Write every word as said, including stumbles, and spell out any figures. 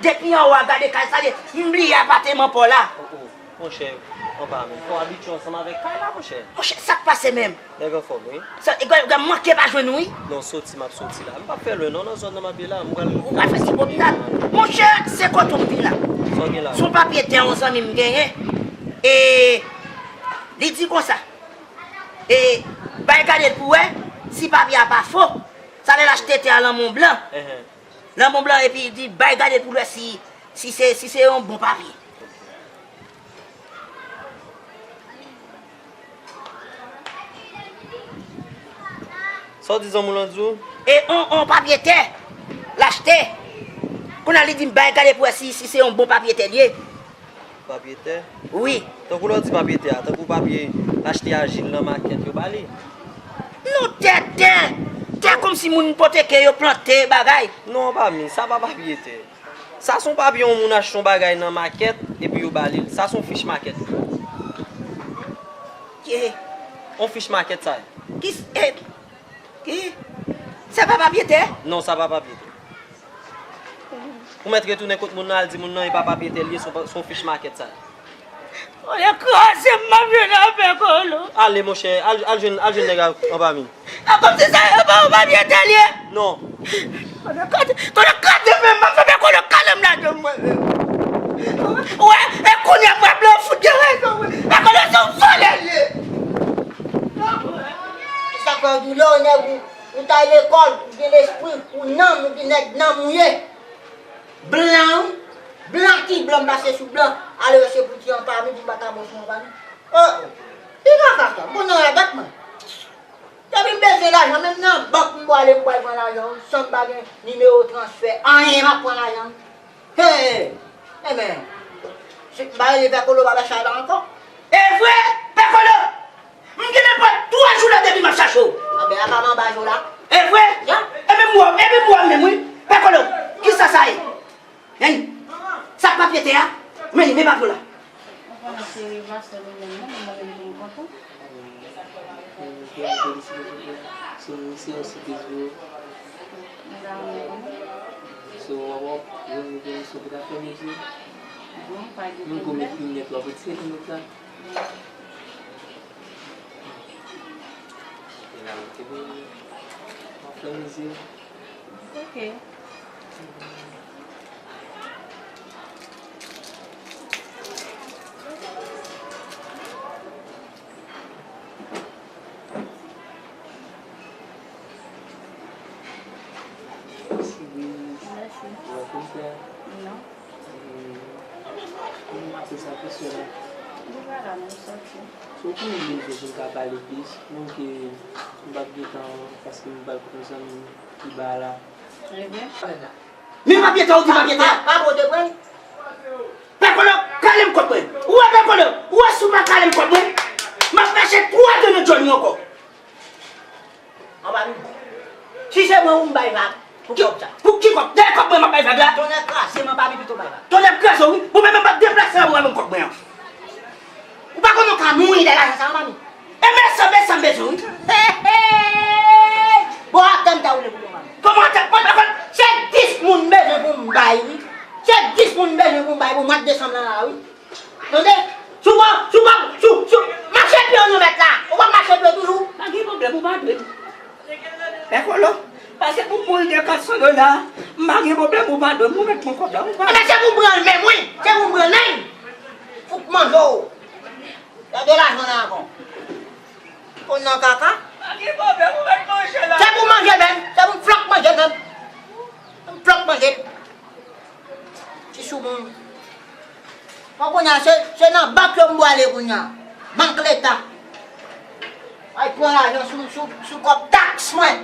Depi anwo a gade kay sa ye, m bliye apateman pa w la. Oh, oh, monchè, anba men. Fò abitye ansanm avèk kay la, monchè. Monchè, sa k pase menm? Nèg anfòm, wi. Sa, e gade, gade, manke pa jwenn ou, wi. Non, soti, m ap soti la. M p ap fè lwen, non, nan zòn nan m ap ye la. M pral Ou pral fè ti pwomenad. Monchè, se kote w m vin la. Sa w gen la? Se yon papye tè yon zanmi m genyen. E, li di konsa. E, bay gade pou wè si papye a pa fo. Sa lè l achte tè a lan Mont Blanc. Enhen. Lan Mont Blanc, epi li di, bay gade pou l wè si, si se, si se yon bon papye. Sa w di zanmi w lan di w? E on, on papye tè, l achte. Kounye a li di m bay gade pou wè si, si se yon bon papye tè l ye. Papye tè? Wi. Tankou lè w di papye tè a, tankou papye l achte ajil nan makèt, yo ba li? Non, tè, tè. Tè kòmsi moun ipoteke, yo plante, bagay. Non, anba men, sa pa papye tè. Sa se yon papye yon moun achte yon bagay nan makèt, epi yo ba li l. Sa se yon fich makèt. Ki? Yon fich makèt sa ye. Ki s-, e, ki? Sa pa papye tè? Non, sa pa papye tè. Ou mèt retounen kot moun nan, al di moun nan e pa papye tè l ye, se yon, se yon fich makèt sa ye. Konnen kraze m, m ap jwenn avè Kolo. Ale, monchè, al, al jwenn, al jwenn nèg la anba men. A kòmsi sa yo ba w papye tè l ye? Non. Konnen kraze, konnen kraze men m ap fè Kolo kale m ladan mwen menm. Wè, e kounye a m wè blan fout gen rezon, wi. E Kolo se yon vòlè l ye. Se sa k fè w di lè w nèg ou, ou t al lekòl, ou gen lespri, ou nanm, ou gen nèg nanm ou ye. Blan, wi. Blan ki blan, m pase sou blan. Ale wè se pou ti anpa mi, pou m pa ta bon sou anpa mi. Oh, piga kaka, bon nan radòt mwen. Depi m bezwen lajan, menm nan bank m pwale, m pwale pran lajan, wi. San m pa gen nimewo transfè, anyen, m ap pran lajan, wi. Hey! Enben, si m pa rele Pè Kolo, pa bay chay la ankò. E vre, Pè Kolo! M gen nenpòt twa jou la depi m ap chache w. Anben, apa m anba je w la? E vre? Ya. E menm w, e menm w menm, wi. Pè Kolo, kisa sa ye? Hein? Sa k papye tè a? Men li, men papye w la. Ou konnen se Vastè li menm, non, mwen menm pou m kontan. Mwen te felisite pou se yon sipèz vre. Mwen ta renmen konnen. So, w ap, w ap jwenn yon emisyon ki ta fè mizye. Bon, pa gen pwoblèm. Menm kou met linèt la, pou ti linèt la. E la, ou te vini, w ap fè mizye. Ok. Mèsi. Ou wè konsa? Non. Hmm. Mwen se sa kesyon la. Li pa la, non, sòti. So, pou mwen, mwen vle pou m ka pale plis, non, ke m p ap gen tan, paske m pral kot yon zanmi m ki ba la. Ebyen. Men papye tè, ou di papye tè. Pa, pa, pa pote pran. Pè Kolo, kale m kòb mwen. Ou wè Pè Kolo, ou wè si w pa kale m kòb mwen, m ap mache twa de nan djòl ou ankò. Anba mi. Si se mwen ou m bay vag pou kòb sa. Pou ki kòb? Dèyè kòb mwen m ap bay vag la. Tonnè kraze m, anba mi pito bay vag. Tonnè kraze w, wi. Ou menm m ap deplase la pou w ban m kòb mwen an. Ou pa konnen w ka mouri dèyè lajan sa, anba mi. E men sa, men sa m bezwen, wi. Hey, hey! Bon, atè m ta woule pou nou, anba mi. Kòman atè? Mwen pa konn. Se dis moun m bezwen pou m bay, wi. Se dis moun m bezwen pou m bay pou mwa desanm nan la, wi. Tande? Si w pa, si w pa, si w, si w, mache pye w nou mèt la. Ou pa mache pye toujou. Pa gen pwoblèm, ou pa dwe m. Pè Kolo, pase pou m mouri de kat san dola, m pa gen pwoblèm, ou pa dwe m, ou mèt pran kòb la, ou pa. Ebyen, se pou m pran l menm, wi. Se pou m pran l menm. Fout manje w. Gade lajan nan avan. Konn nan kaka. Pa gen pwoblèm, ou mèt manje la. Se pou manje menm. Se pou m flòk manje menm. M flòk manje. Ti soumoun. Bon, kounye a, se, se nan bank yo m pwale kounye a. Bank Leta. Ay pran lajan sou, sou, sou kòb taks mwen.